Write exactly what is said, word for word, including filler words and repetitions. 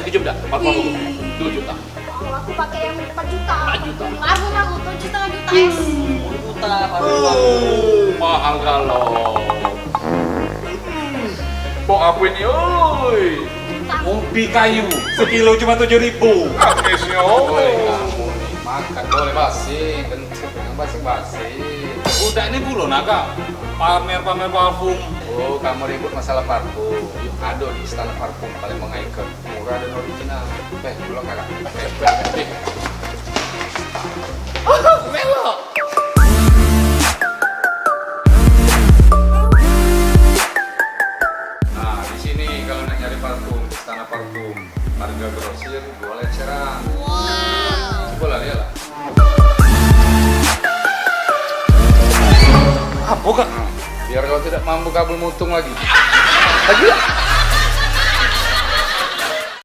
Tujuh juta, empat puluh. Tujuh juta. Kalau aku pakai yang empat juta. Empat juta. Parfum aku tujuh setengah juta, es. Sepuluh juta, parfum aku. Mahal kalau. Pok aku ini, oi. Kopi kayu sekilo cuma tujuh ribu. Habisnya, oi. Oi, kamu ni makan boleh basi, kentut yang basi-basi. Budak ni pulo naga pamer-pamer parfum. Oh, kamu ribut masalah parfum. Yuk, ado di istana parfum paling mengicon. Murah dan original. Eh, pulang kakak. Eh, eh, eh. Melok. Nah, di sini kalau nak nyari parfum, istana parfum, harga grosir, jual eceran. Wow. Coba lah, lihat lah. Apa, Kak? Nah, biar kau tidak mampu kabel mutung lagi. Lagi?